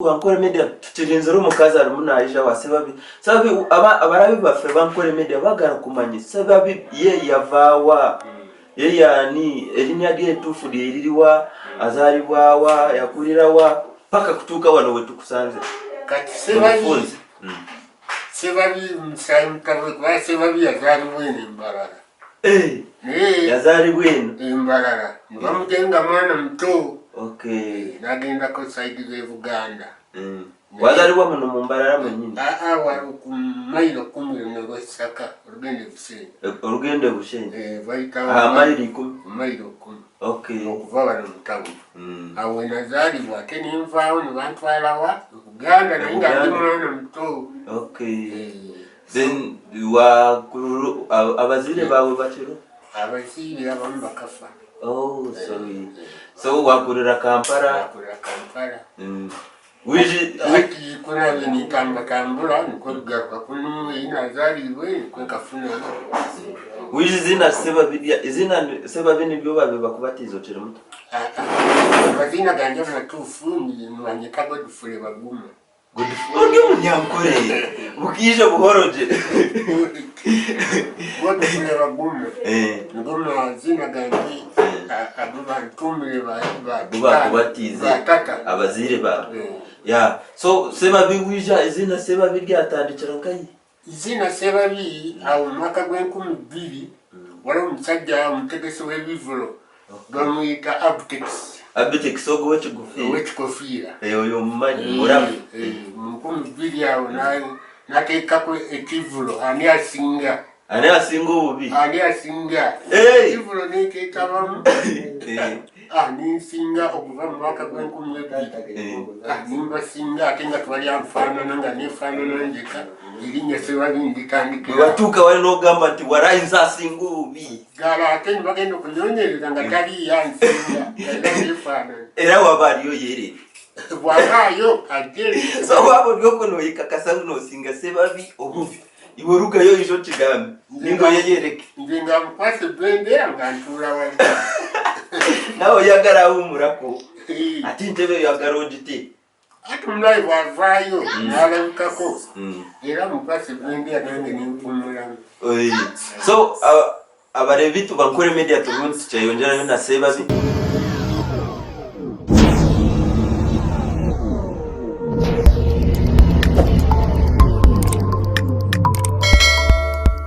Ankole Media tukirinzire omukazi arimu naija wa Sebabi. Sebabi aba abarabi baffe b'Ankole Media bagara kumanya Sebabi ye yavaawa? Ye yaani? Erinya rye erituufu rye ririwa? Azaalibwawa? Yakurirawa? Paka kutuuka wano wetukusanze. Kati Sebabi Omufunze. Sebabi musaayi mutabwe kuba Sebabi yazaalibwa eno e Mbarara. Eh, Naye yazaalibwa eno. e Mbarara ne bamugyayo nga mwana muto. Okay. N'agendako sayidi z'e Buganda. Wazaalibwa muno mu Mbarara mwennyini? Aa, wali ku mayiro 10 luno olw'e Kisaka olugenda e Bushenyi. Olugenda e Bushenyi? Eh, bayitawo Aha, mayiro 10? Mayiro 10. Okay. Okuva wano mu tawuni. Awo we nazaalibwa ate ne nvaawo ne bantwala wa? E Buganda naye nga ndi mwana muto. Okay. Eh. Then wakululu abazaire baawe bakiro? Abazaire abamu bakafa. Oh, sorry. So wakurira Kampala? Nakurira Kampala. Wiji Hati kunabe nintambatambura nikwo bigaruka kunu ei nazaariirwe nikwo nkafuna. Wiji izina Sebabirya izina Sebabi niryo babe bakubatiize okiri muto? Amaziina gangye amatuufu nibanyeta Godfrey Baguma. Ori omunyankore bukiija buhoro gye. Godfrey Baguma nigo maziina gangye agu bantumire ba Agu bakubatiize ba tata. Abazaire baawe. Yeah. So Sebabi wija iziina Sebabi ryatandikira nkahi? Iziina Sebabi awo mu mwaka gw'enkumi bbiri waliwo omusajja omutegesi w'ebivulo bamuyita Abtex. Abitex ogwo ow'ekikofiira? Ow'ekikofiira. Eh, oyo omumanyi muramu. Mu 2000 awo nateekako ekivulo ani asinga. Ani asinga obubi? Ani asinga. Hey! Ekivulo nekyetabamu. Ah, ninsinga okuva mu mwaka gw'enkumi 2. Ah, nimbasinga ate nga twali anfaanana nga nefaanana njeka erinnya Sebabi Bwe nditandikira. Watuuka wali n'ogamba nti warayi nze asinga obubi. Ddala ate ne bagenda okunyonyereza nga taliiyo ansinga era nefaanana. Era waba aliyo yeerere. Bw'abaayo ajje. So waba ori okwo noyekakasa ngu nosinga Sebabi obubi, iwe orugayo oije okigambe ninga oyeyereke. Nze nga nkwasa ebendera nga ntuula wali. Nawe oyagala awuumurako ate entebe oyagala ogite. Ate omulabe bw'avaayo n'alabikako era mukwasa ebendera nange nempumulamu. Oi. So abareebi tuba Nkore Media turimu nitukyeyongyerayo na Sebabi.